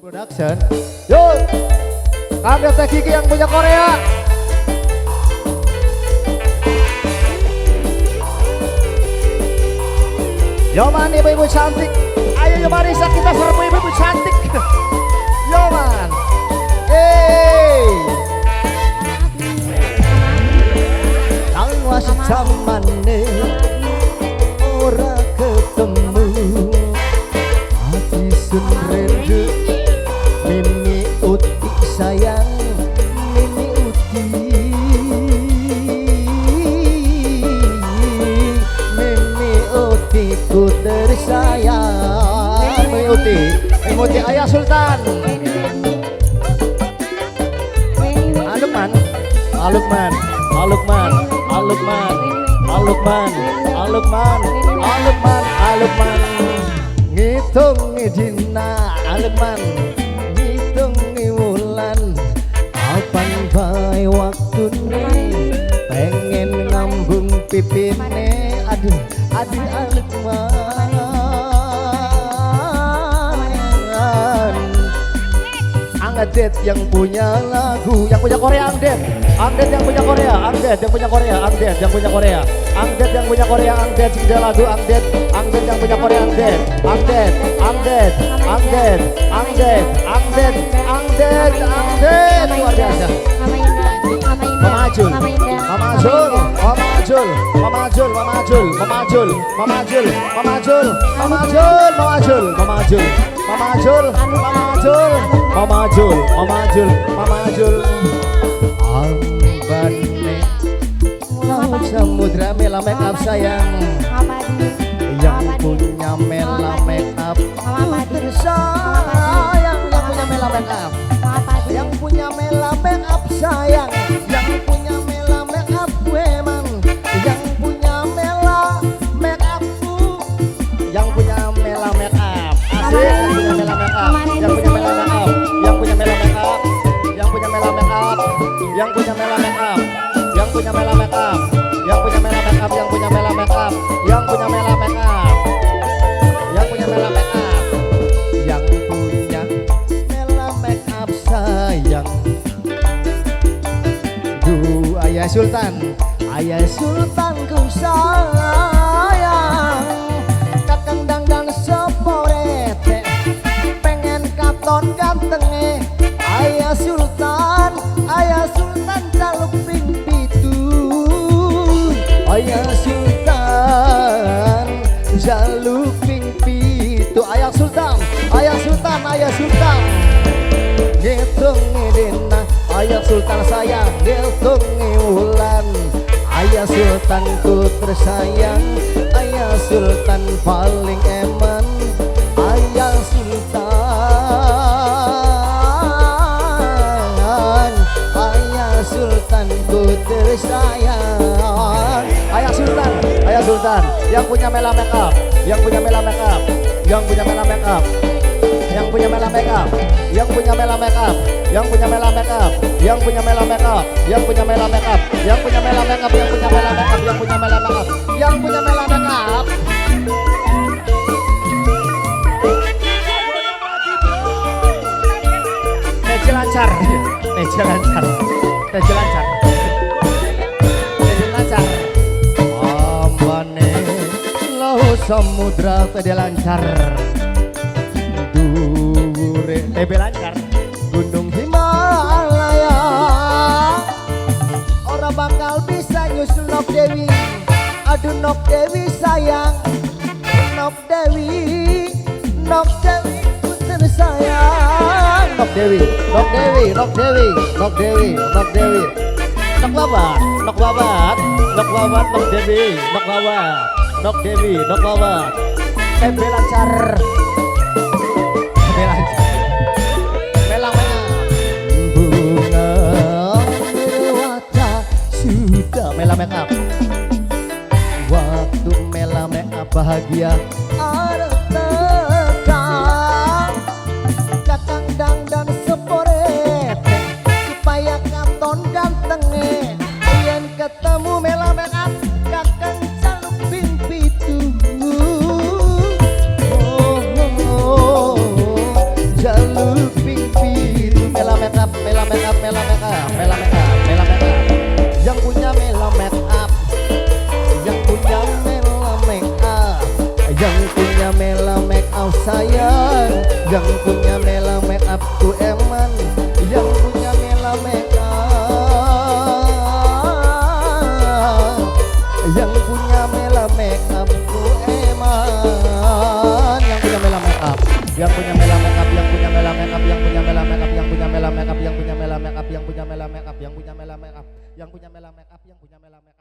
Production. Yo, Kang Teh Kiki yang punya Korea. Yoman ibu-ibu cantik. Ayo Yomanisa kita serbu ibu-ibu cantik. Yoman. Hey. Lawas zamane ora ketemu. Hati sun rindu Mimi Uti sayang, Mimi Uti, Mimi Uti ku tersayang. Mimi Uti, Mimi Uti Ayah Sultan. Alukman, Alukman, Alukman, Alukman, Alukman, Alukman, Alukman, Alukman. Ngitung dina Alukman, ngitung wulan, kapan bae waktune pengen ngambung pipine. Aduh, aduh Alukman. Angdet yang punya lagu, yang punya Korea Angdet, Angdet yang punya Korea, Angdet yang punya Korea, Angdet yang punya Korea, Angdet yang punya Korea, Angdet sing lagu Angdet, Angdet yang punya Korea, Angdet, Angdet, Angdet, Angdet, Angdet, Angdet, Angdet, Angdet, luar biasa. Mama Ajul, Mama Ajul, Mama Ajul, Mama Ajul, Mama Ajul, Mama Ajul, Mama Ajul, Mama Ajul, Mama Ajul, Mama Ajul, Mama Ajul, Mama Ajul, Mama Ajul, Mama Ajul, Mama Ajul, Mama Ajul. Ambane laut samudra mela make up sayang, yang punya mela make up tersayang, yang punya mela make up, yang punya mela make up sayang, yang punya mela make up weman, yang punya mela make up, yang punya mela make up asik, yang punya mela make up, yang punya mela make up, yang punya mela make up, yang punya mela make up, yang punya mela make up, yang punya mela make up, yang punya mela make up, yang punya mela make up, yang punya mela make up, yang punya mela make up, yang punya mela make up sayang. Duh, Ayah Sultan, Ayah Sultan ku sayang, kakang dangdan seporete, pengen katon gantenge. Ayah Sultan, Ayah Sultan jaluk ping pitu. Ayah Sultan jaluk ping pitu. Ayah Sultan, Ayah Sultan, Ayah Sultan. Ngitung dina Ayah Sultan sayang, ngitung wulan. Ayah Sultan ku tersayang, Ayah Sultan paling eman. Ayah Sultan, Ayah Sultan ku tersayang. Ayah Sultan, Ayah Sultan, yang punya mela make up, yang punya mela make up, yang punya mela make up, yang punya mela make up, yang punya mela make up, yang punya mela make up, yang punya mela make up, yang punya mela make up, yang punya mela make up, yang punya mela make up, yang punya mela make up, yang punya mela make up. TC lancar, TC lancar, TC lancar, TC lancar. Ambane laut samudra TC lancar. Dure TB lancar. Gunung Himalaya ora bakal bisa nyusul Nok Dewi. Aduh Nok Dewi sayang, Nok Dewi, Nok Dewi ku tersayang. Nok Dewi, Nok Dewi, Nok Dewi, Nok Dewi, Nok Dewi. Nok babat, Nok babat, Nok babat, Nok Dewi, Nok babat, Nok Dewi, Nok babat. TB lancar. TB lancar. Melang melang. Bunga dewata sudah mela make up. Waktu mela make up bahagia arep tekan. Kakang dangdan seporete supaya katon gantenge. Yen ketemu mela make up kakang jaluk ping pitu. Oh, oh, oh, jaluk Yang punya Mela make up ku eman. Yang punya Mela make up. Yang punya Mela make up ku eman. Yang punya Mela make up. Yang punya Mela make up, yang punya Mela make up, yang punya Mela make up, yang punya Mela make up, yang punya Mela make up, yang punya Mela make up, yang punya Mela make up, yang punya Mela make up, yang punya Mela make up.